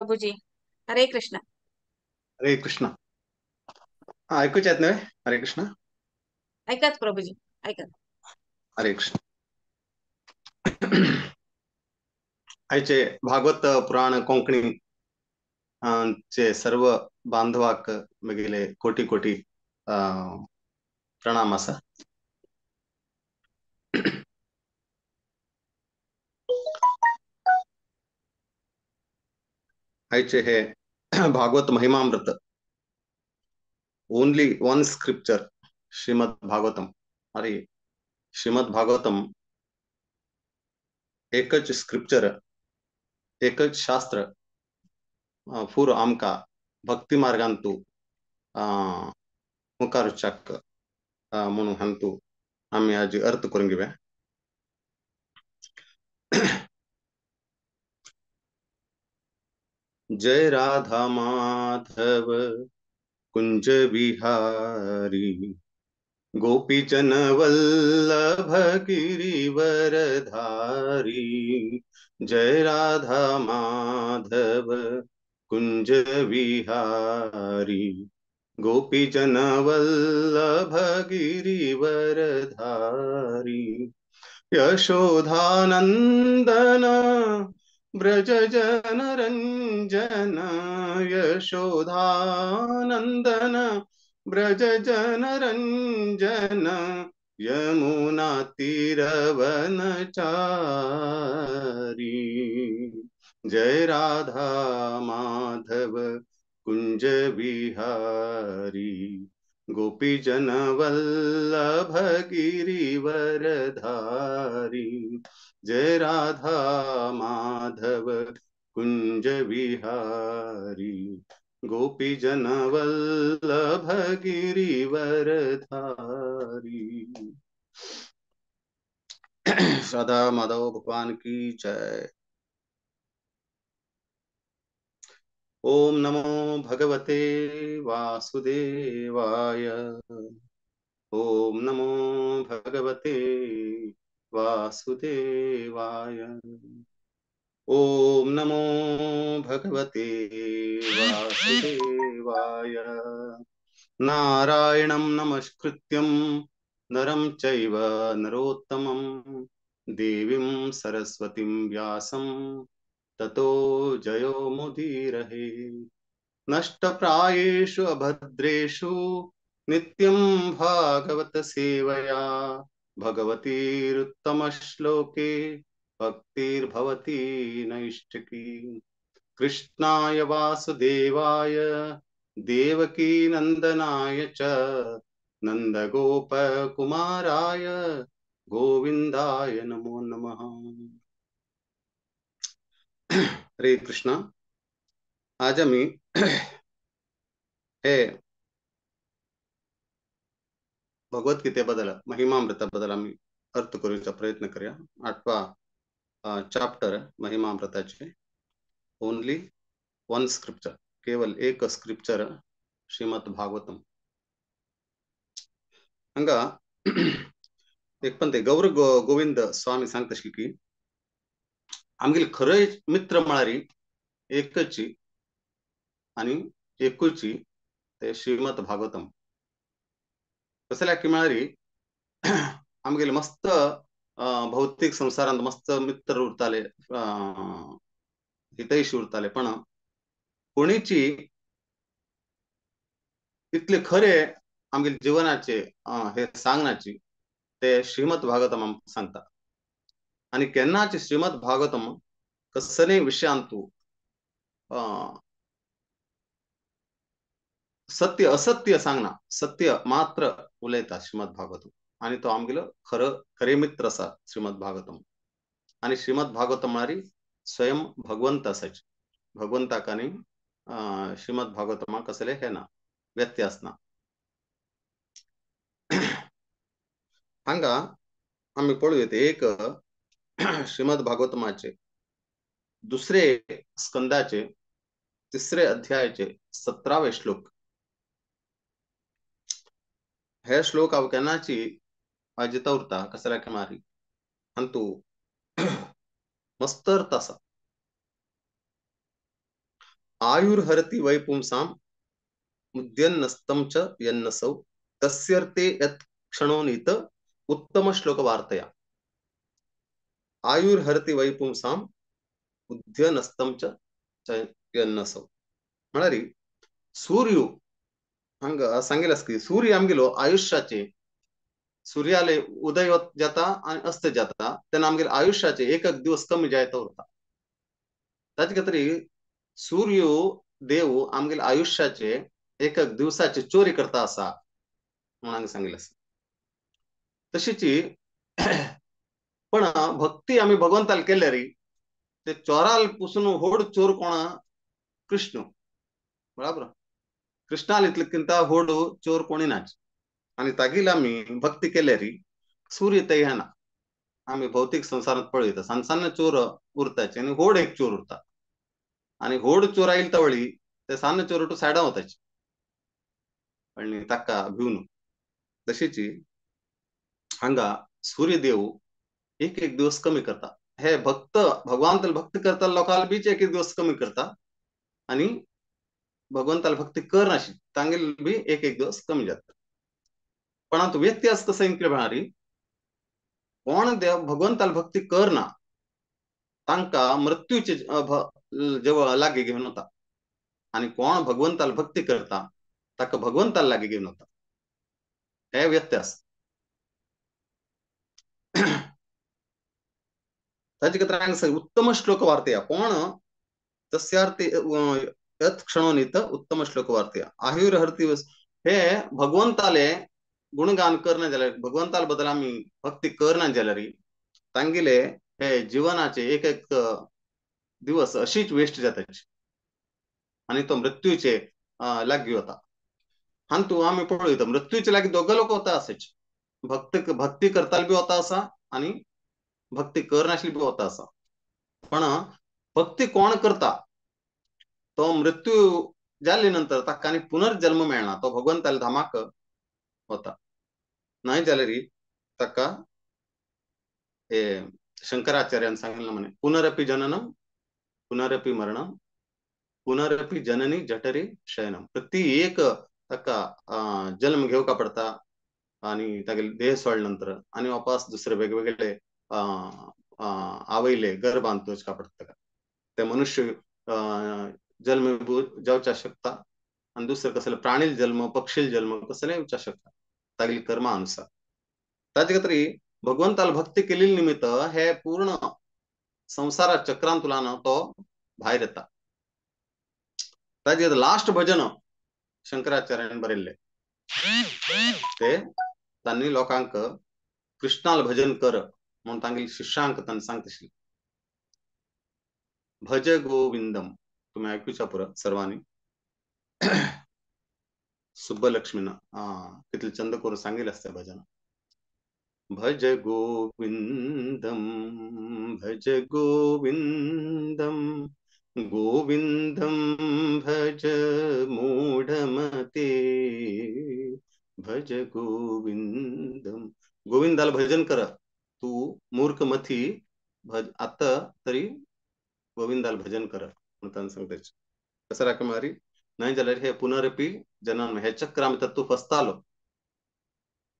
प्रभूजी, हरे कृष्ण. हरे कृष्ण. हा, ऐकूच येत नव्हे? हरे कृष्ण. ऐकाच प्रभूजी, ऐका. हरे कृष्ण. आयचे भागवत पुराण कोंकणी चे सर्व बांधवाक मगेले कोटी कोटी प्रणाम आसा. आयचे हे Bhagavat Mahimamrita, only one scripture Shrimad Bhagavatam. अरे श्रीमद भागवतम एकच स्क्रिप्चर, एकच शास्त्र फूर आमकां भक्ती मार्गांतू मुखारुचाक म्हणून हांतू आमी आज अर्थ करून घेवया. जय राधा माधव कुंज बिहारी, गोपीचन वल्लभ गिरिवरधारी. जय राधा माधव कुंज बिहारी, गोपीचन वल्लभ गिरिवरधारी. यशोधानंदन ब्रज जन रंजन, यशोधानंदन ब्रज जन रंजन, यमुना तीरवन चारी. जय राधा माधव कुंज बिहारी, गोपीजन वल्लभ गिरिवरधारी. जय राधा माधव कुंज बिहारी, गोपीजन वल्लभ गिरिवरधारी. राधा माधव भगवान की जय. ओम नमो भगवते वासुदेवाय. ओम नमो भगवते वासुदेवाय. ओम नमो भगवते वासुदेवाय. नारायणं नमस्कृत्यं नरं चैव नरोत्तमं, देवीं सरस्वतीं व्यासं ततो जयो मुदीरये. नष्टप्रायेषु अभद्रेषु नित्यं भागवत सेवया, भगवतीरुत्तमश्लोके भक्तिर्भवति नैष्ठिकी. कृष्णाय वासुदेवाय देवकीनंदनाय च, नंदगोपकुमाराय गोविंदाय नमो नमः. हरे कृष्णा. आज आमी हे भगवद्गीतेबद्दल, महिमामृताबद्दल आमी अर्थ करूचा प्रयत्न करूया. आठवा चॅप्टर महिमामृताचे, ओनली वन स्क्रिप्चर, केवल एक स्क्रिप्चर श्रीमद भागवतम. हांगा एक पण ते गौर गोविंद स्वामी सांगता की आमगेले खरे मित्र म्हळ्यार एकची आणि एकूची ते श्रीमद भागवतम. कसल्या की म्हळ्यार आमगेले मस्त भौतिक संसारांत मस्त मित्र उरताले, हितैषी उरताले, पण कोणीची इतले खरे आमगेले जीवनाचे हे सांगण्याची ते श्रीमद भागवतम आमकां सांगता. आणि केन्नाच श्रीमद भागवतम कसले विशयांतू सत्य असत्य सांगना, सत्य मात्र उलयता श्रीमद भागवतम. आणि तो आमगेलो खरं खरे मित्र आसा श्रीमद भागवतम. आणि श्रीमद भागवतम म्हळ्यार स्वयं भगवंत असायचे. भगवंताक आनी श्रीमद भागवतमाक कसले हे ना, व्यत्यास ना. हांगा आमी पळोवया एक श्रीमद भागवतमाचे दुसरे स्कंदाचे तिसरे अध्यायाचे 17वे श्लोक. हे श्लोक हांव केन्नाची वाजिता उरता कसल्या मारी आनी तूं मस्त अर्थ आसा. आयुर्हरति वै पुंसां मुद्यन्नस्तं च यन्नसौ तस्यर्थे यत् क्षणो नीत उत्तम श्लोक वार्तया. आयुर्हरति वै पुंसां उद्यनस्तं च यन्नसौ म्हणारी सूर्य हांगा सांगेल की सूर्य आमगेलो आयुष्याचे सूर्याले उदय जाता आणि अस्त जाता तेन्ना आमगेले आयुष्याचे एक एक दिवस कमी जायत उरता. ताचे खातीर सूर्य देव आमगेले आयुष्याचे एक एक दिवसाचे चोरी करता आसा म्हणून हांगा सांगिल्लें आसा. तशीच पण भक्ती आमी भगवंताल केल्यार ते चोराल पुसून व्हड चोर कोण कृष्ण बराबर. कृष्णाल इतले व्हड चोर कोणी नाच आणि तागेली आमी भक्ती केल्यार सूर्य ते येना. आमी भौतिक संवसारांत पळयता सान सान चोर उरताचे आनी व्हड एक चोर उरता आनी व्हड चोर आयले तवळी ते सान चोर टू सायडां वताचे आनी ताका भिवन. तशीच हांगा सूर्यदेव एक एक दिवस कमी करता. हे भक्त भगवंताल भक्ती करता लोकांक बीच एक एक दिवस कमी करता आनी भगवंताल भक्ती करनाशी तांगेल बी एक एक दिवस कमी जाता. पण आतां व्यत्यास कसो इंकले म्हळ्यार कोण देव भगवंताल भक्ती करना तांकां मृत्यूचे जवळ लागीं घेवन वता आनी कोण भगवंताल भक्ती करता ताका भगवंताल लागीं घेवन वता. हे व्यत्यास. ताचे खातीर हांगा उत्तम श्लोक वार्तया कोण तस्यार्थे यत् क्षणो नीत उत्तम श्लोक वार्तया आयुर्हरति हे भगवंताले गुणगान करना जाल्यार भगवंताल बद्दल आमी भक्ती करना जाल्यार तांगेले हे जीवनाचे एक एक दिवस अशीच वेस्ट जाताची आनी तो मृत्यूचे लागीं वता. हातूंत आमी पळयता मृत्यूचे लागीं दोग लोक वता आसाच, भक्त भक्ती करताले बी वता आसा आनी भक्ती करनाशिल्ले बी वता आसा. पण भक्ती कोण करता तो मृत्यू जाले नंतर ताका आनी पुनर्जन्म मेळना, तो भगवंताल्या धामाक वता. न्हय जाल्यार ताका हे शंकराचार्यान सांगिल्लें म्हणे पुनरपि जननम पुनरपि मरणम पुनरपि जननी जठरे शयनम. प्रति एक ताका जन्म घेवका पडटा आनी तागेले देह सोडले नंतर आनी वापस दुसरे वेगवेगळे आवयले गर्भांत वचका पडटा ताका. ते मनुष्य जन्म जावच्या शकता आनी दुसरे कसले प्राणील जन्म पक्षील जन्म कसले येवच्या शकता तागेली कर्मा अनुसार. ताचे खातीर भगवंताल भक्ती केल्ले निमित्त हे पूर्ण संवसारा चक्रांतुलान तो भायर येता. ताजे लास्ट भजन शंकराचार्यान बरयल्ले ते तांणी लोकांक कृष्णाल भजन कर म्हणून तांगेले शिष्यांक तांणी सांगता. भज गोविंदम तुम्ही ऐकूच्या पुरो सर्वांनी. सुब्बलक्ष्मीन कितले चंद करून सांगितलं असते भजन. भज गोविंदम भज गोविंदम गोविंदम भज मूढमते भज गोविंदम. गोविंदाला भजन कर तू मूर्खमती भज आता तरी गोविंदाला भजन कर म्हणून सांगताच. कसं राख मारी नाही जाल्यार हे पुनरपी जनन हे चक्र तर तू फसतालो.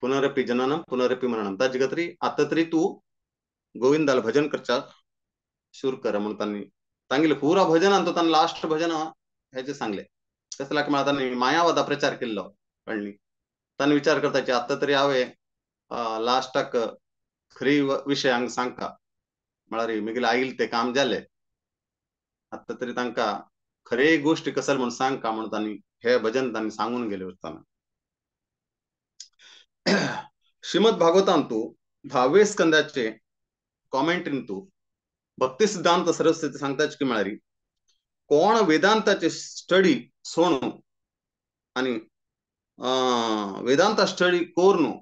पुनरपी जननम पुनरपी मरणम ताजे खातीर आता तरी तू गोविंदाला भजन करच्या सुरू कर म्हणून तांणी तांगेले पुरा भजन तो तांणी लास्ट भजन हेचे सांगले. कसं लाग मला तांणी मायावादा प्रचार केल्लो कळ्ळी. तांणी विचार करताचे आता तरी हांवें लास्टाक खरी विशय हांगा सांगता म्हळ्यार म्हगेले आईल ते काम जालें आता तरी तांकां खरे गोष्टी कसल म्हणून सांगका म्हणून तांणी हे भजन तांणी सांगून गेले वतना. श्रीमद भागवतांतु 10व्या स्कंदाचे कॉमेंट्रींतु भक्ती सिद्धांत सरस्वती सांगताच की म्हळ्यार कोण वेदांताचे स्टडी सोणू आणि वेदांता स्टडी करून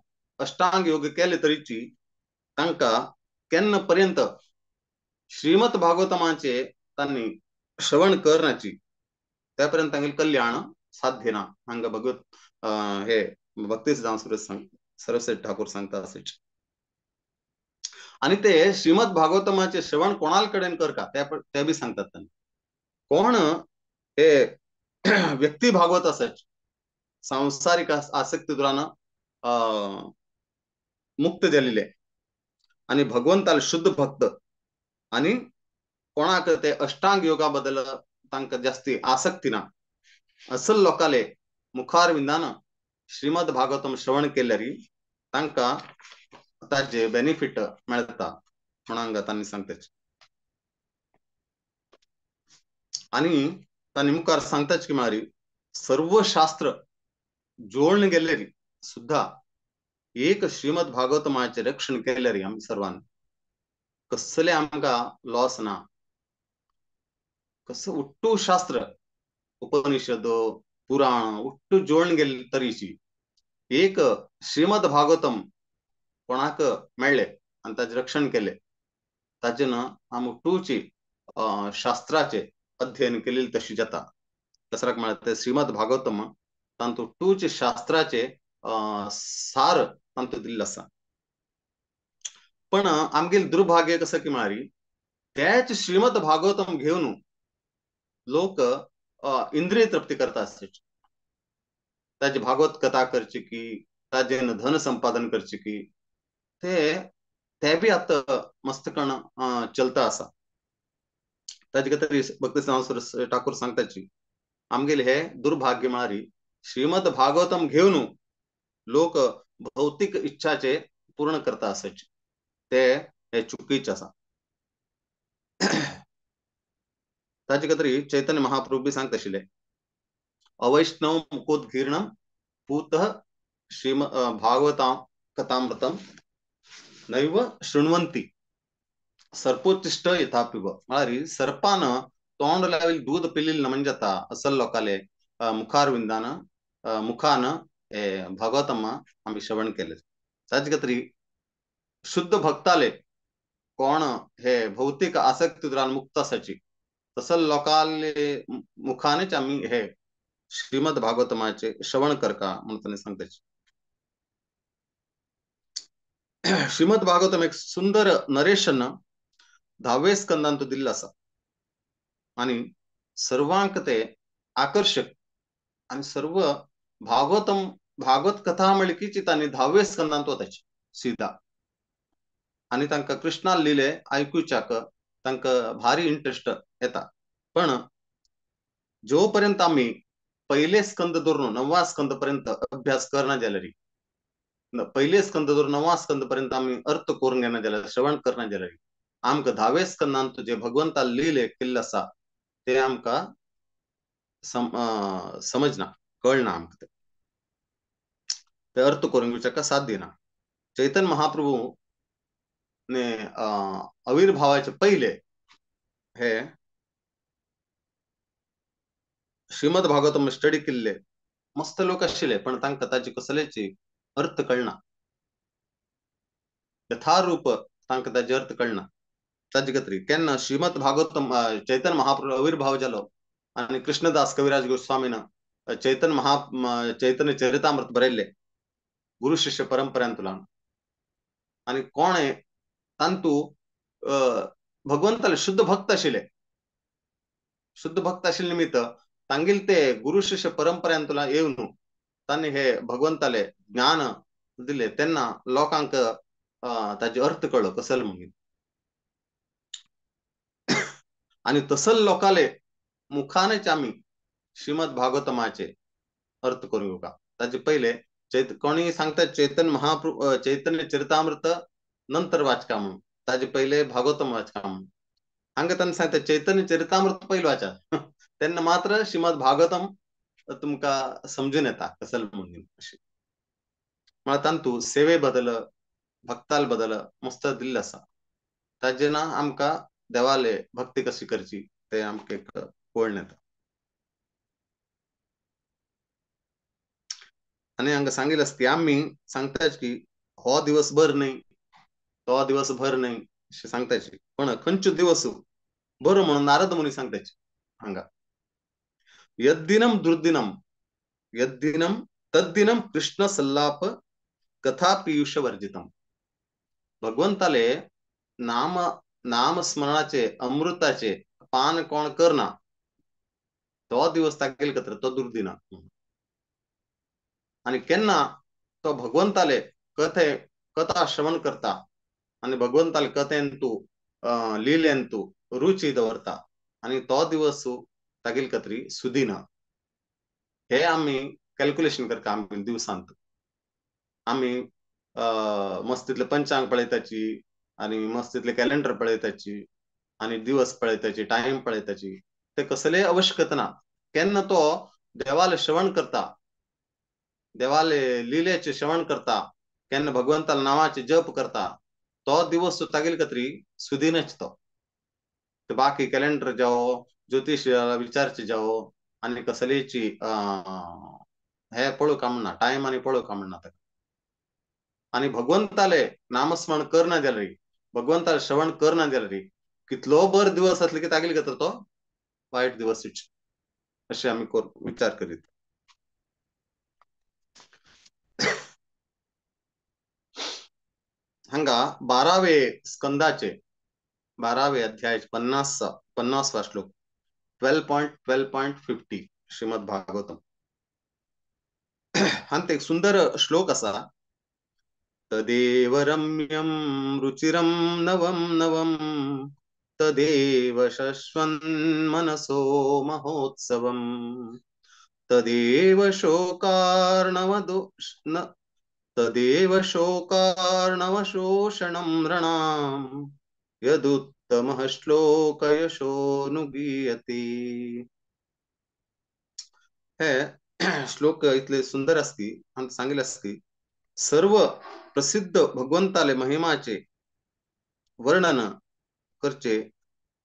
अष्टांग योग केले तरीची तांकां केन्ना पर्यंत श्रीमद भागवतमाचे तांणी श्रवण करण्याची त्यापर्यंत तांगेले कल्याण साध्य ना. हांगा भगवत हे भक्ती सिद्धांत सरस्वती ठाकूर सांगता असेच. आणि ते श्रीमद भागवतमाचे श्रवण कोणाल कडेन कर का ते बी सांगतात तांणी. कोण हे व्यक्ती भागवत असायचे, सांसारिक आसक्ती मुक्त जालेले आणि भगवंताल शुद्ध भक्त आणि कोणाक ते अष्टांग योगा बद्दल तांकां जास्ती आसक्ती ना असल लोकाले मुखारविंदान श्रीमद भागवतम श्रवण केल्यारी तांकां ताजे बेनिफिट मेळता म्हणून तांणी सांगताच. आणि तांणी मुखार सांगताच की मारी सर्व शास्त्र जोडून गेलेरी सुद्धा एक श्रीमद भागवतमाचे रक्षण केल्यारी आमी सर्वांनी कसले आमकां लॉस ना. कसं उट्टू शास्त्र उपनिषद पुराण उट्टू जोडून गेले तरीची एक श्रीमद भागवतम कोणाक मेळ्ळे आनी ताजें रक्षण केले ताजें ना आम उट्टूची शास्त्राचे अध्ययन केलेले तशी जाता. कसराक म्हळ्यार ते श्रीमद भागवतम तांतू टूचे शास्त्राचे सार तांतू दिल्लो आसा. पण आमगेले दुर्भाग्य कसं की म्हळ्यार त्याच श्रीमद भागवतम घेवन लोक इंद्रिय तृप्ती करता आसचे, ताजी भागवत कथा करची की ताजेन धन संपादन करची की ते बी आतां मस्तकण चलता आसा. ताजे खातीर भक्ती सिद्धांत ठाकूर सांगताची आमगेले हे दुर्भाग्य म्हळ्यार श्रीमद भागवतम घेवन लोक भौतिक इच्छाचे पूर्ण करता आसाचे, ते हे चुकीचे आसा. ताजे खातीर चैतन्य महाप्रभू बी सांगता आशिल्ले अवैष्णव मुकोद्गीर्णम पूतः श्रीम भागवता कथामृतम नैव शृण्वन्ति सर्पोच्चिष्ट यथापिब. म्हळ्यार सर्पान तोंड लाविल्लें दूद पिलिल्लें ना म्हणजे जाता असल लोकाले मुखारविंदान मुखान भागवतम आमी श्रवण केले. ताजे खातीर शुद्ध भक्ताले कोण हे भौतिक आसक्ती मुक्त आसाची तसल लोकाले मुखानेच आमी हे श्रीमद भागवतमाचे श्रवण करका म्हणून तांणी सांगताचे. श्रीमद भागवतम एक सुंदर नरेशन 10व्या स्कंदांत दिल्लो आसा आणि सर्वांक ते आकर्षक आणि सर्व भागवतम भागवत कथा म्हणली की तांणी 10व्या स्कंदांत वताची सीधा आणि तांकां कृष्णा लिले आयकुच्याक तांकां भारी इंट्रस्ट येता. पण जो पर्यंत आमी पहिले स्कंद धरून 9वा स्कंद पर्यंत अभ्यास करना जाल्यार पहिले स्कंद धरून 9वा स्कंद पर्यंत आमी अर्थ करून घेना जाल्यार श्रवण करना जाल्यार आमकां 10व्या स्कंदांत जे भगवंता लिले केल्ले आसा ते आमकां समजना कळना आमकां ते अर्थ करून घेवच्याक साध्य ना. चैतन्य महाप्रभू ने आविर्भावाचे पहिले हे श्रीमद भागवतम स्टडी केल्ले मस्त लोक आशिल्ले पण तांकां ताची कसलेची अर्थ कळना, यथारूप तांकां ताजे अर्थ कळना. ताजे खातीर केन्ना श्रीमद भागवतम चैतन्य महाप्रभू आविर्भाव जालो आनी कृष्णदास कविराज गोस्वामीन चैतन्य चरितामृत बरयल्ले गुरु शिष्य परंपरेंतल्यान आनी कोणे तांतू भगवंताले शुद्ध भक्त आशिल्ले, शुद्ध भक्त आशिल्ले निमित्त तांगेले ते गुरु शिष्य परंपरेंतल्यान येवन तांणी हे भगवंताले ज्ञान दिले तेन्ना लोकांक ताजे अर्थ कळ्ळो कसल म्हणून आणि तसल लोकाले मुखानेच आमी श्रीमद भागवतमाचे अर्थ करून घेवका. ताजे पहिले कोणी सांगता चैतन्य महाप्रभू चैतन्य चरितामृत नंतर वाचका म्हणून, ताजे पहिले भागवतम वाचका म्हणून. हांगा तांणी सांगता चैतन्य चरितामृत पयलीं वाचा तेन्ना मात्र श्रीमद भागवतम तुमकां समजून येता कसल म्हणून. अशें म्हळ्यार तांतू सेवे बदल भक्ताल बदल मस्त दिल्लें आसा. ताजे ना आमकां देवाले भक्ती कशी करची ते आमकां एक कळून येता. आनी हांगा सांगिल्लें आसता की आमी सांगताच की हो दिवस भर न्हय तो दिवस भर न्हय अशें सांगताची, पण खंयचो दिवस बरो म्हणून नारद मुनी सांगताची हांगा यद्दिनम दुर्दिनम यद्दिनम तद्दिनम कृष्ण सल्लाप कथा पियुष वर्जितम. भगवंताले नाम नामस्मरणाचे अमृताचे पान कोण करना तो दिवस तागेल कत्र तो दुर्दिना. आणि केन्ना तो भगवंताले कथे कथा श्रवण करता आणि भगवंताले कथेन तू लिलेन तू रुची दवरता आणि तो दिवस तागेल कत्री सुदिना. हे आम्ही कॅल्क्युलेशन करता आम्ही दिवसांत आम्ही मस्तीतले पंचांग पळयताची आणि मस्तीतले कॅलेंडर पळयताची आणि दिवस पळयताची टायम पळयताची ते कसले आवश्यकता ना. केन्ना तो देवाले श्रवण करता, देवाले लिलेचे श्रवण करता, केन्ना भगवंताला नावाचे जप करता, तो दिवस तागेल कत्री सुदिनच तो. बाकी कॅलेंडर जावो, ज्योतिष विचारचे जावो आणि कसलेची हे पळोवंक म्हणना, टायम आनी पळोवंक म्हणना ताका. आणि भगवंताले नामस्मरण करना जाल्यार, भगवंताले श्रवण करना जाल्यार कितलो बर दिवस असले की तागेल कत्र तो वायट दिवस अशें आमी विचार करीत. हांगा 12वे स्कंदाचे 12वे अध्याय 50वा श्लोक 12.12.50 श्रीमद भागवतम. हांत एक सुंदर श्लोक आसा. तदेव रम्यं रुचिरं नवं नवं तदेव शश्वन्मनसो महोत्सवं तदेव शोकार्णवशोषणं नृणां यदुत्तमः श्लोकयशोनुगीयते. हे श्लोक इतले सुंदर आसती आनी सांगिल्लें आसती सर्व प्रसिद्ध भगवंताले महिमाचे वर्णन करचे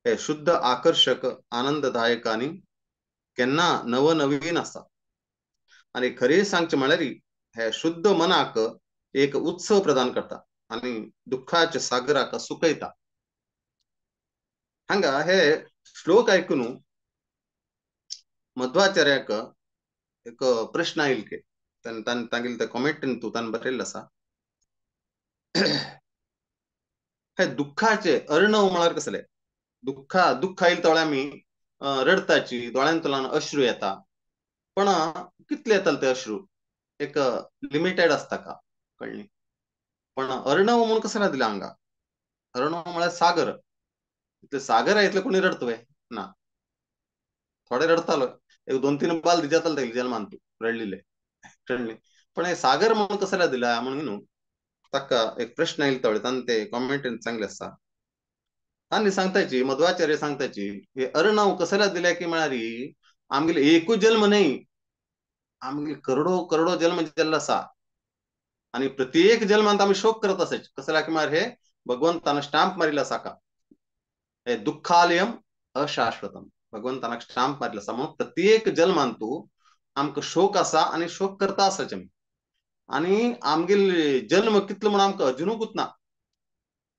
हे शुद्ध आकर्षक आनंददायक आनी केन्ना नवनवीन आसा. आनी खरें सांगचें म्हळ्यार हे शुद्ध मनाक एक उत्सव प्रदान करता आनी दुःखाच्या सागराक सुकयता. हांगा हे श्लोक आयकून मध्वाचार्याक एक प्रश्न आयल की तांगेले ते कॉमेंट तूं ताणें बरयल्लें आसा. हे दुःखाचे अर्णव म्हळ्यार कसले दुःखा दुःख आयल तोळे आमी रडताची, दोळ्यांतल्यान अश्रू येता, पण कितले येताले ते अश्रू एक लिमिटेड आसता का कळ्ळी. पण अर्णव म्हणून कसं दिला हांगा? अर्णव म्हळ्यार सागर. इतले सागर आहे इतले कोणी रडतोय ना, थोडे रडतालो एक 2-3 बाल दिजाताले तेगेले जल्मान तूं रडलेले कळ्ळी. पण हे सागर म्हणून कसं दिला म्हणून न्हू ताका एक प्रश्न आयलो तवळे ताणें ते कॉमेंटीन सांगलें आसा. तांणी सांगताची मध्वाचार्य सांगताची हे अर्णव कसल्या दिल्या की म्हळ्यार आमगेले एकूच जल्म न्हय, आमगेले करोडो करोडो जल्म जाल्लो आसा आणि प्रत्येक जल्मांत आमी शोक करत असायचे. कसल्या की म्हळ्यार हे भगवंतान स्टाम्प मारिल्लो आसा का हे दुःखालयम अशाश्वतम, भगवंतान स्टाम्प मारिल्लो आसा म्हणून प्रत्येक जल्मांतू आमकां शोक आसा आनी शोक करता आसाचे आमी. आनी आमगेले जल्म कितलो म्हणून आमकां अजुनूच ना,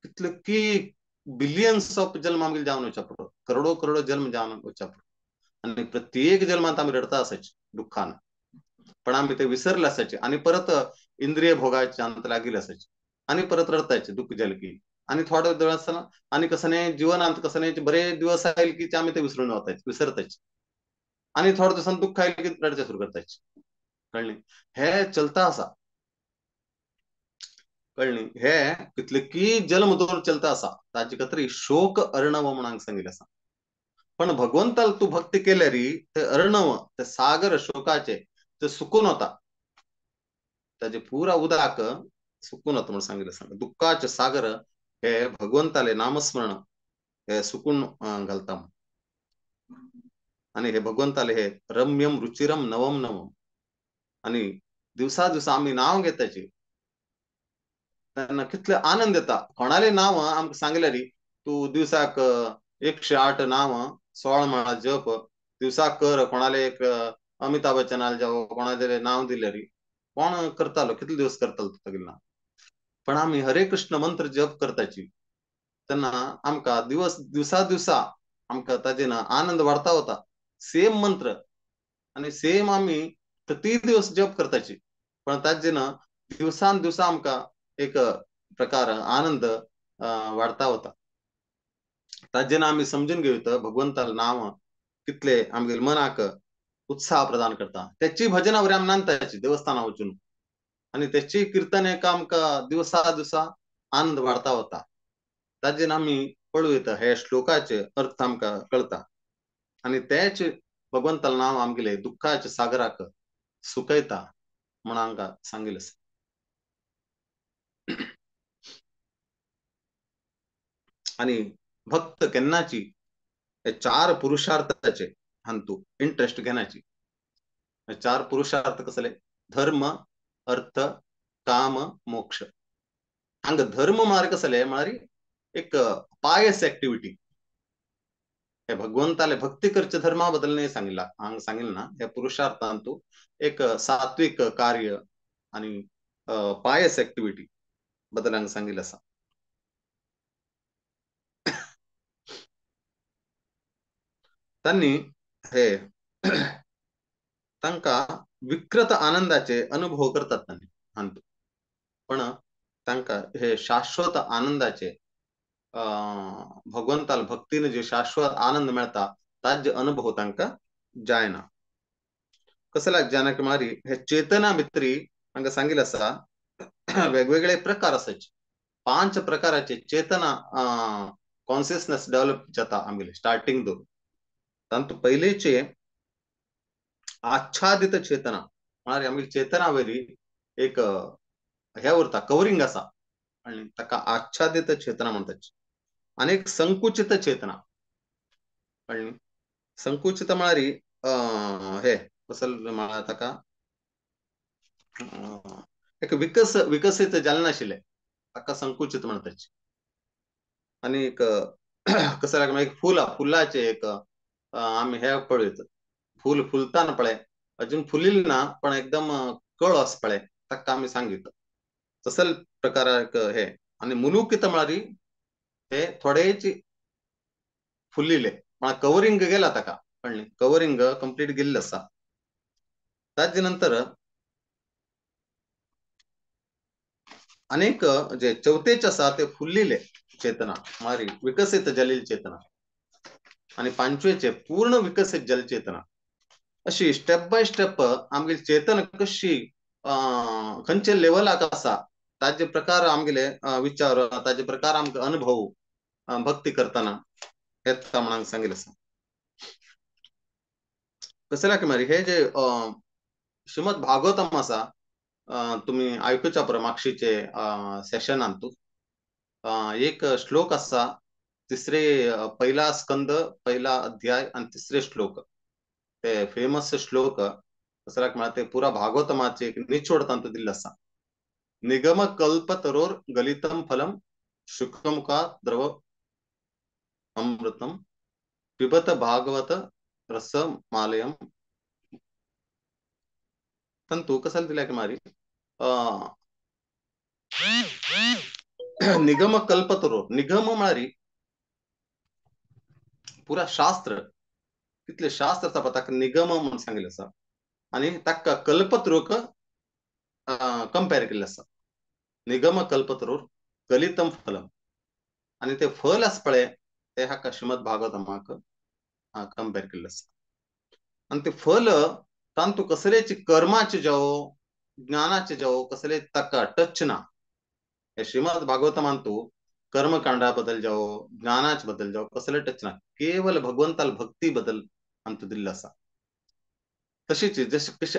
कितले की बिलियन्स ऑफ जल्म आमगेले जावन वचपा पुरो, करोडो करोडो जल्म जावन वचपा पुरो. आनी प्रत्येक जल्मांत आमी रडता आसाचे दुःखान, पण आमी ते विसरले आसाचे आनी परत इंद्रिय भोगाच्या अंत लागिल्ले आसाचे आनी परत रडताचे दुःख जालें की. आनी थोडे दिवस आसतना आनी कसने जिवनांत कसने बरे दिवस आयले की ते आमी ते विसरून वताचे, विसरताचे आनी थोडे दिवसान दुःख आयले की रडचे सुरू करताचे. कळ्ळें? हे चलता आसा. कळ्ळें? हे कितले की जल्म दवर चलता आसा ताचे खातीर शोक अर्णव म्हणून सांगिल्लें आसा. पण भगवंताला तूं भक्ती केल्यार ते अर्णव ते सागर शोकाचे ते सुकून वता, ताजे पुरा उदक सुकून वता म्हणून सांगिल्लें आसा. दुःखाचे सागर हे भगवंताले नामस्मरण हे सुकून घालता आणि हे भगवंताले हे रम्यम रुचिरम नवम नवम आणि दिवसा दिवसा आमी नाव घेताची त्यांना कितले आनंद येता. कोणाले नाव आमकां सांगल्यार तूं दिवसाक 108 नाव 16 माळा जप दिवसाक कर, कोणाले एक अमिताभ बच्चनाले जावं कोणाले नाव दिल्यार कोण करतालो, कितले दिवस करतालो तागेलें नाव. पण आमी हरे कृष्ण मंत्र जप करताची तेन्ना आमकां दिवस दिवसा दिवसा आमकां ताजे ना आनंद वाडता वता. सेम मंत्र आनी सेम आमी प्रति दिवस जप करताची पण ताजे ना दिवसान दिवसा आमकां एक प्रकार आनंद वाडता वता. ताजे ना आमी समजून घेवता भगवंताले नाव कितले आमगेले मनाक उत्साह प्रदान करता. त्याची भजनावर आमी नांदताची देवस्थाना वचून आनी त्याची कीर्तन एक आमकां दिवसा दिवसा आनंद वाडता वता. ताजेन आमी पळोवं येता हे श्लोकाचे अर्थ आमकां कळता आनी तेच भगवंतालें नांव आमगेले दुख्खाचे सागराक सुकयता म्हूण आमकां सांगिल्लें आसा. आनी भक्त केन्नाची हे चार पुरुषार्थाचे हांतू इंट्रस्ट घेनाची. चार पुरुषार्थ कसले? धर्म, अर्थ, काम, मोक्ष. हांगा धर्म म्हळ्यार कसले? म्हळ्यार एक पायस ऍक्टिव्हिटी. हे भगवंताले भक्ती करचे धर्मा बद्दल नाही सांगितला, हांगा सांगितलं ना. हे पुरुषार्थांतू एक सात्विक कार्य आणि पायस ऍक्टिव्हिटी बद्दल हांगा सांगितलं आसा. त्यांनी हे तांकां विकृत आनंदाचे अनुभव करतात तांणी हांतू, पण तांकां हे शाश्वत आनंदाचे भगवंताल भक्तीने जे शाश्वत आनंद मेळता ताजे अनुभव तांकां जायना. कसल्याक जायना की मारी हे चेतना भितरी हांगा सांगिल्लें आसा वेगवेगळे प्रकार आसाचे. 5 प्रकाराचे चेतना कॉन्सियसनेस डेव्हलप जाता आमगेले स्टार्टिंग धरून. तांतू पयलेचे आच्छादित चेतना म्हळ्यार आमगेली चेतना वयली एक हे उरता, कवरिंग आसा आनी ताका आच्छादित चेतना म्हणटात. आनी एक संकुचित चेतना, कळ्ळी? संकुचित म्हळ्यार हे कसल म्हळ्यार ताका एक विकसीत जालें नाशिल्लें ताका संकुचित म्हणटात. आनी एक कसल्याक एक फुलां, फुलाचें एक आमी हे पळयत फूल फुलताना पळय अजून फुलिल्लें ना पण एकदम कळ आसा पळय ताका आमी सांगित तसल प्रकाराक हे. आनी मुलुकीत म्हळ्यार ते थोडेच फुलिल्ले पण कवरिंग गेला ताका, कळ्ळें? कवरिंग कंप्लीट गेल्लें आसा. ताजे नंतर अनेक जे चवथेच आसा ते फुलिल्ले चेतना म्हळ्यार विकसीत जाल्ली चेतना आनी पांचवेचे पूर्ण विकसीत जाल्ली चेतना. अशी स्टेप बाय स्टेप आमगेली चेतन कशी खंयच्या लेवलाक आसा ताजे प्रकार आमगेले विचार, ताजे प्रकार आमकां अनुभव भक्ती करतना येता म्हणून सांगिल्लें आसा. कसल्याक मागीर हे जे श्रीमद भागवतम आसा तुमी आयकुच्या पर मागशीचे सेशनांतू एक श्लोक आसा, तिसरे पहिला स्कंद पहिला अध्याय आणि तिसरे श्लोक, ते फेमस श्लोक कसल्याक म्हळ्यार ते पुरा भागवतमाचे एक निचोड तांतू दिल्लो आसा. निगम कल्पतरोर गलितम फलम शुकमुखा द्रव अमृतम पिबत भागवत रस मालयम. तंतू कसल दिल्या की मारी निगम कल्पतरोर, निगम म्हळ्यार पुरा शास्त्र, कितले शास्त्र आसा पळय ताका निगम म्हणून सांगिल्लें आसा आनी ताका कल्पतरूक कंपेर केल्लें आसा. निगम कल्पतरूर गलितम फलम आनी ते फल आसा पळय ते हाका श्रीमद भागवतमाक कंपेर केल्लें आसा. आनी ते फल तांतू कसलेच कर्माचे जावो ज्ञानाचे जावो कसले ताका टच ना. हे श्रीमद भागवतमांतू कर्मकांडा बद्दल जावो ज्ञानाचे बद्दल जावो कसले टच ना, केवल भगवंताल भक्ती बद्दल आमकां दिल्लें आसा. तशीच जशे कशे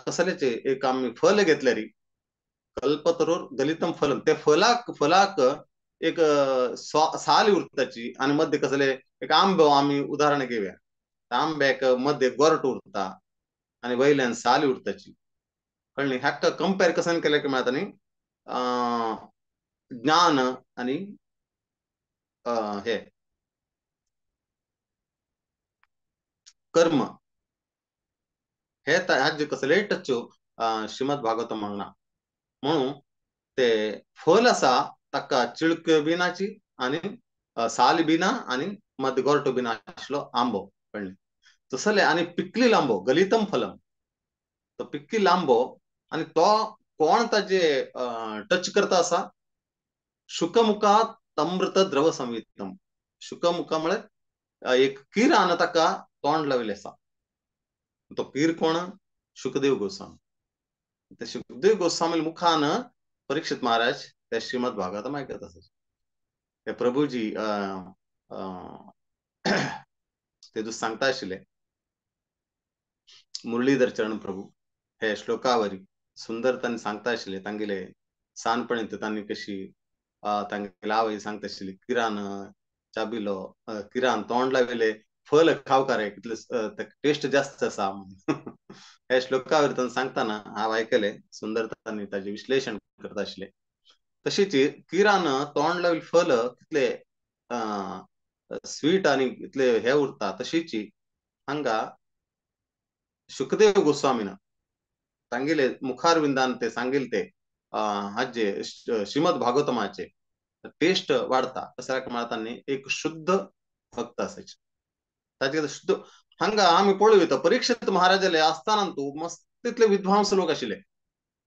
कसलेचे एक आमी फल घेतल्यार कल्पतरूर गलितम फलम, ते फलाक फलाक एक साल उरताची आनी मध्य कसले एक आंबो आमी उदाहरण घेवया, आंब्याक मध्य गोरट उरता आनी वयल्यान साल उरताची, कळ्ळें? हाका कंपेर कसन केलें की म्हळ्यार न्ही ज्ञान आनी हे कर्म हे हाजे कसले टच श्रीमद भागवतम मागना म्हणून ते फल आसा ताका चिळक्यो बी नाची आनी साल बी ना आनी मद गोरटो बी ना आशिल्लो आंबो, कळ्ळें? तसले आनी पिकली आंबो गलितम फलम, तो पिक्की आंबो आनी तो कोण ताजे टच करता आसा शुकमुखात अमृत द्रव संयुक्तम. शुकमुखा म्हळ्यार एक किरान ताका तोंड लाविल्लें आसा. तो पीर कोण? शुकदेव गोस्वामी. ते शुकदेव गोस्वामी मुखान परीक्षित महाराज त्या श्रीमद भागवतम आयकत आसा. ते प्रभुजी ते दुस सांगता आशिल्ले मुरलीधर चरण प्रभू हे श्लोकावरी सुंदर तांणी सांगता आशिल्ले. तांगेले सानपणी तांणी कशी तांगेले आवय सांगता आशिल्ली किरान चाबिलो किरान तोंड लाविले फल खावकार कितले टेस्ट जास्त आसा. हे श्लोकावर तांणी सांगतना हांव आयकले सुंदर तांणी ताजें विश्लेशण करता आशिल्ले. तशीच किरान तोंड लाविल्ले फल कितले स्वीट आनी कितले हे उरता. तशीच हांगा शुकदेव गोस्वामीन तांगेले मुखारविंदान ते सांगिल ते हाजे श्रीमद भागवतमाचे टेस्ट वाडता. कसल्या म्हळ्यार तांणी एक शुद्ध भक्त आसायचे. ताजे शुद्ध हांगा आमी पळोवया परीक्षित महाराजाले आसताना तूं मस्त तितले विद्वांस लोक आशिल्ले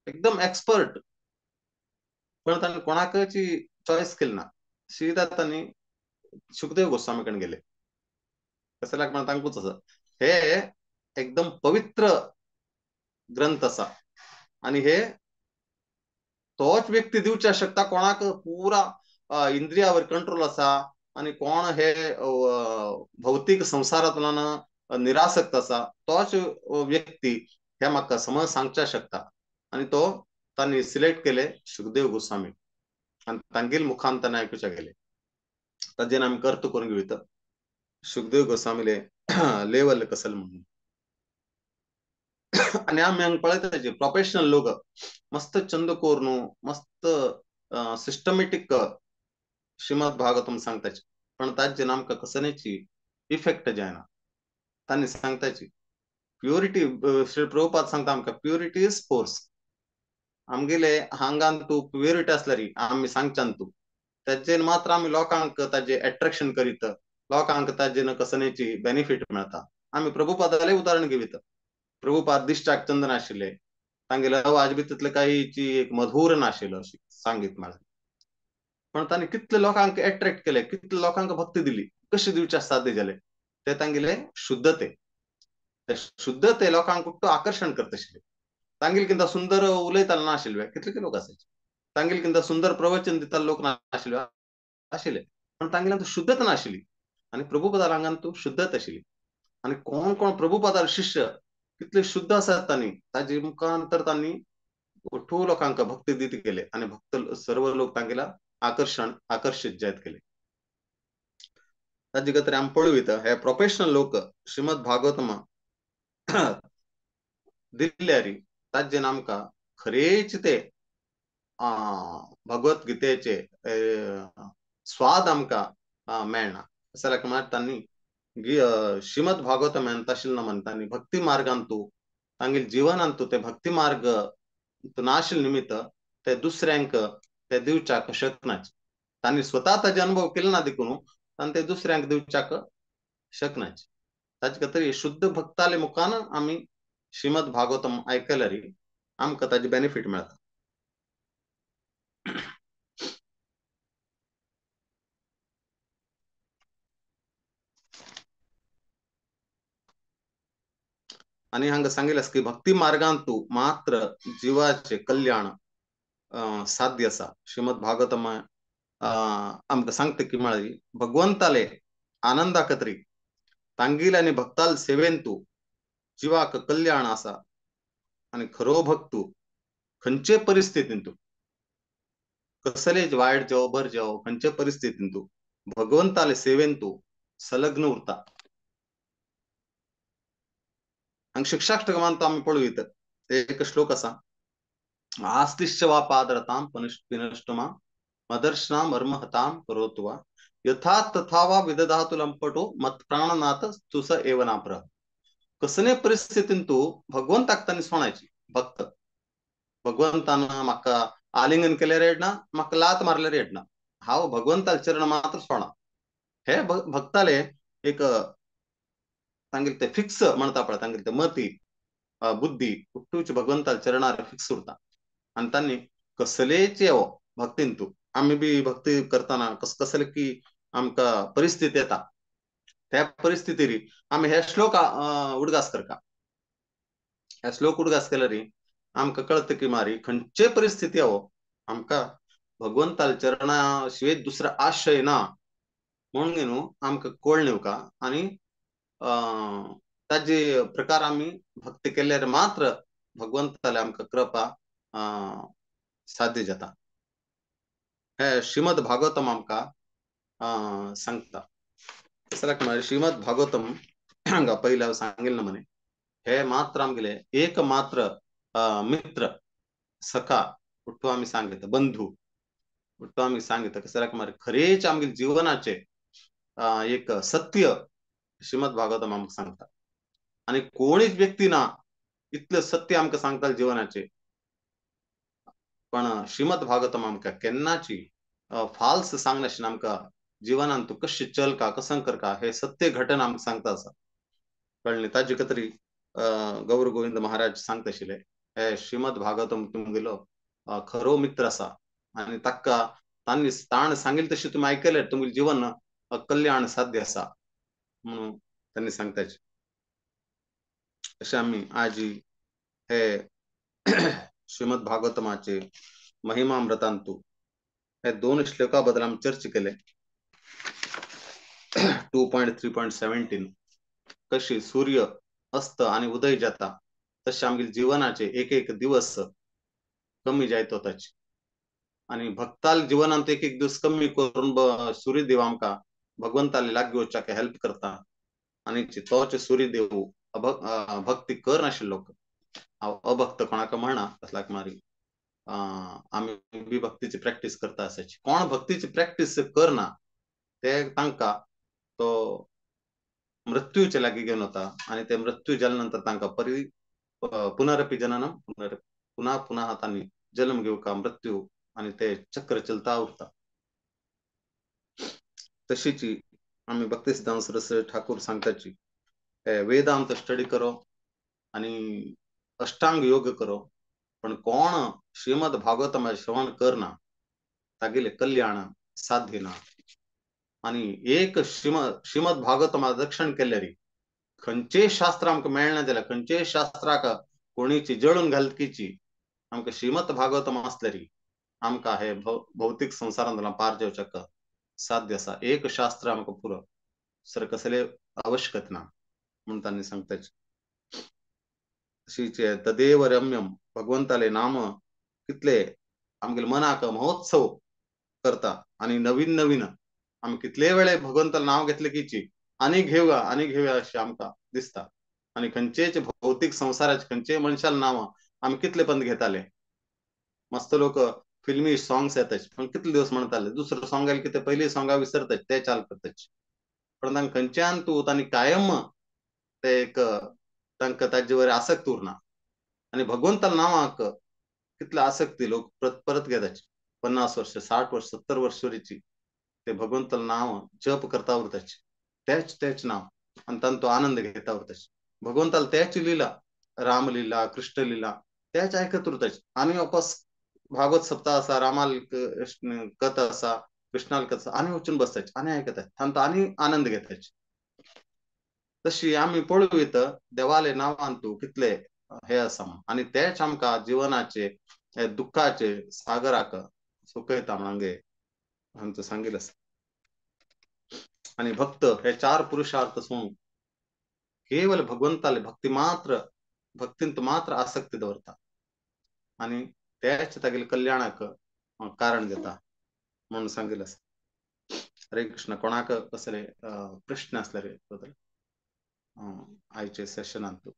एकदम एक्सपर्ट, पण तांणी कोणाकची चॉयस केली ना. सीधा तांणी शुकदेव गोस्वामी कडेन गेले. कसल्याक म्हळ्यार तांकूच आसा हे एकदम पवित्र ग्रंथ आसा आनी हे तोच व्यक्ती दिवच्या शकता कोणाक पुरा इंद्रियावर कंट्रोल आसा आनी कोण हे भौतीक संवसारांतल्यान निरासक्त आसा तोच व्यक्ती हे म्हाका समज सांगच्या शकता. आनी तो तांणी सिलेक्ट केले शुकदेव गोस्वामी आनी तांगेल मुखान तांणी आयकुच्या गेले. ताजेन आमी कर्त करून घेवया शुकदेव गोस्वामीले लेवल कसल म्हणून. आनी आमी हांगा पळयता प्रोफेशनल लोक मस्त चंद कोरून मस्त सिस्टमॅटीक श्रीमद भागवतम सांगताचे, पण ताजेन आमकां कसनेची इफेक्ट जायना. तांणी सांगताची प्युरिटी, श्री प्रभुपाद सांगता आमकां प्युरिटी is force. आमगेले हांगान तूं प्युरिटी आसल्यार आमी सांगच्यान तूं ताजेन मात्र आमी लोकांक ताजे एट्रेक्शन करीत लोकांक ताजेन कसनेची बेनिफीट मेळता. आमी प्रभुपादाले उदाहरण घेवीत. प्रभुपाद दिश्टाक चंदन आशिल्ले, तांगेले आवाज बी तितले कांयची एक मधुर नाशिल्लो अशी सांगीत म्हळ्यार, पण तांणी कितले लोकांक एट्रेक्ट केले, कितले लोकांक भक्ती दिली, कशी दिवचे साध्य जाले ते तांगेले शुद्धते. ते शुद्धते लोकांक कुठं आकर्षण करतशिल्ले. तांगेले किंता सुंदर उलयताले नाशिल्ले कितले लोक आसायचे, तांगेले किंता सुंदर प्रवचन दिताले लोक नाशिल्ले आशिल्ले, पण तांगेल्यान शुद्धता नाशिल्ली. आनी प्रभुपदा हांगान तूं शुद्धता आशिल्ली. आनी कोण कोण प्रभुपदार शिष्य कितले शुद्ध आसात तांणी ताजे मुखांतर तांणी ओठू लोकांक भक्ती दीत गेले आनी भक्त सर्व लोक तांगेला आकर्षण आकर्षित जायत गेले. ताजे खातीर आमी पळोवया हे प्रोफेशनल लोक श्रीमद भागवतम दिल्ल्यारी ताजेन आमकां खरेच ते भगवत गीतेचे स्वाद आमकां मेळना. जाल्यार म्हळ्यार तांणी श्रीमद भागवतम तशें ना म्हणटा भक्ती मार्गान तूं तांगेले जिवनान तूं ते भक्ती मार्ग नाशिल्ले निमित्त ते दुसऱ्यांक ते दिवच्याक शकनाच. तांणी स्वता ताजे अनुभव केले ना देखून तांणी ते दुसऱ्यांक दिवच्याक शकनाच. ताजे खातीर शुद्ध भक्ताले मुखान आमी श्रीमद भागवतम आयकल्यार आमकां ताजे बेनिफीट मेळता. आनी हांगा सांगिल्लें आसा की भक्ती मार्गांत तूं मात्र जिवाचें कल्याण साध्य आसा. श्रीमद भागवतम आमकां सांगता की म्हळ्यार भगवंताले आनंदा खातीर तांगेले आनी भक्ताल सेवेन तूं जिवाक कल्याण आसा. आनी खरो भक्त खंयचे परिस्थितीन तूं कसलेच वायट जावं बर जावं खंयचे परिस्थितीन तूं भगवंताले सेवेन तूं संलग्न उरता. हांगा शिक्षाष्टकमांत आमी पळोवया एक श्लोक आसा, आस्तिश्च वा पादरतां पिनष्टमा मदर्शना मर्महतां करोतु वा यथा तथा वा विदधातु लंपटो मत प्राणनाथ तुस एव नापर. कसले परिस्थितीन तूं भगवंताक तांणी सोणायची भक्त भगवंतान म्हाका आलिंगन केल्यार येडना, म्हाका लात मारल्यार येडना, हांव भगवंताले चरण मात्र सोणा. हे भक्ताले एक तांगेले ते फिक्स म्हणता पळय तांगेले ते मती बुद्धी उठूच भगवंताले चरणार फिक्स उरता. आनी तांणी कसलेच येवो भक्तीन तूं आमी बी भक्ती करतना कस कसले की आमकां परिस्थिती येता त्या परिस्थितीरी आमी हे श्लोक उडगास करका. ह्या श्लोक उडगास केल्यारी आमकां कळता की मारी खंयचे परिस्थिती हो आमकां भगवंताल चरणा शिवाय दुसरा आश्रय ना म्हणून न्हू आमकां कळ्ळें का. आनी ताजे प्रकार आमी भक्ती केल्यार मात्र भगवंताले आमकां कृपा साध्य जाता. हे श्रीमद भागवतम आमकां सांगता. श्रीमद भागवतम हांगा पयलीं हांव सांगिल्लें ना मने, हे मात्र आमगेले एक मात्र मित्र सखा उठ्ठो आमी सांगिता, बंधू उठ्ठो आमी सांगिता. कसल्याक मारे खरेच आमगेले जिवनाचे एक सत्य श्रीमद भागवतम आमकां सांगता. आनी कोणीच व्यक्ती ना इतलें सत्य आमकां सांगता जिवनाचे, पण श्रीमद भागवतम आमकां केन्नाची फाल्स सांगनाशिल्लें. आमकां जिवनान तूं कशें चलका कसं करका हे सत्य घटना आमकां सांगता आसा. कळ्ळें? ताजे खातीर गौर गोविंद महाराज सांगता आशिल्ले हे श्रीमद भागवतम तुमगेलो खरो मित्र आसा आनी ताका तांणी ताण सांगिल्लें तशें तुमी आयकलें तुमगेलें जीवन कल्याण साध्य आसा म्हणून तांणी सांगताचे. अशें आमी आजी हे श्रीमद भागवतमाचे महिमामृतांतु हे दोन श्लोका बद्दल आमी चर्चा केले. 2.3.17 कशी सूर्य अस्त आणि उदय जाता तशें आमगेले जीवनाचे एक एक दिवस कमी जायत वताचे आनी भक्ताल जीवनांत एक एक दिवस कमी करून सूर्यदेव आमकां भगवंताले लागीं वचपाक हेल्प करता. आनी तोच सूर्यदेव भक्ती कर नाशिल्लो लोक हांव अभक्त कोणाक म्हणा तसल्याक मारी आमी बी भक्तीची प्रॅक्टीस करता आसाची. कोण भक्तीची प्रॅक्टीस करना ते तांकां तो मृत्यूचे लागीं घेवन वता आनी ते मृत्यू जाल्या नंतर तांकां परी पुनरपी जननम पुनर पुन्हा पुन्हा तांणी जल्म घेवका मृत्यू आनी ते चक्र चलता उरता. तशीची आमी भक्ती सिद्धांत सरस्वती ठाकूर सांगताची वेदांत स्टडी करो आनी अष्टांग योग करो, पण कोण श्रीमद भागवतम श्रवण करना तागेले कल्याण साध्य ना. आनी एक श्रीमद भागवतमा रक्षण केल्यारी खंयचेय शास्त्र आमकां मेळना जाल्यार खंयचेय शास्त्राक कोणीची जळून घालकीची आमकां श्रीमद भागवतम आसल्यारी आमकां हे भौतीक संवसारांतल्यान पार जावच्याक साध्य आसा. एक शास्त्र आमकां पुरो, दुसरें कसले आवश्यकत ना म्हणून तांणी सांगताचे. तशीच तदेव रम्यम भगवंताले नाम कितले आमगेले मनाक महोत्सव करता आनी नवीन नवीन आमी कितले वेळे भगवंताले नांव घेतले कीची आनी घेवया आनी घेवया अशें आमकां दिसता. आनी खंयचेच भौतीक संवसाराचे खंयचेय मनशाले नांव आमी कितले पंद घेताले. मस्त लोक फिल्मी सॉंग्स येताच पण कितले दिवस म्हणताले, दुसरं सॉंग आयलें की ते पयलीं सॉंगा विसरताच ते चाल करताच. पण तांकां खंयच्यान तूं तांणी कायम ते एक तांकां ताजे वयर आसक्त उरना. आनी भगवंताल्या नांवाक कितले आसक्ती लोक परत परत घेताच. 50 वर्ष 60 वर्ष 70 वर्ष वरीची ते भगवंतालें नांव जप करता उरताच, तेच तेच नांव आनी तांचो आनंद घेता उरताच. भगवंताल तेच लिला रामलीला कृष्ण लीला तेच आयकत उरताच. आनी वापस भागवत सप्ताह आसा, रामाल कथा आसा, कृष्णाल कथा आनी वचून बसताच आनी आयकताच, तांचो आनी आनंद घेताच. तशी आमी पळोवयत देवाले नांवान तूं कितले हे आसा म्हण आनी तेच आमकां जिवनाचे दुख्खाचे सागराक सुकयता म्हण आमचो सांगिल्लें आसा. आनी भक्त हे चार पुरुषार्थ सोडून केवल भगवंताले भक्ती मात्र भक्तींत मात्र आसक्ती दवरता आनी तेच तागेले कल्याणाक कारण जाता म्हणून सांगिल्लें आसा. हरे कृष्ण. कोणाक कसले प्रश्न आसल्यार बद्दल आयचे सेशनांत.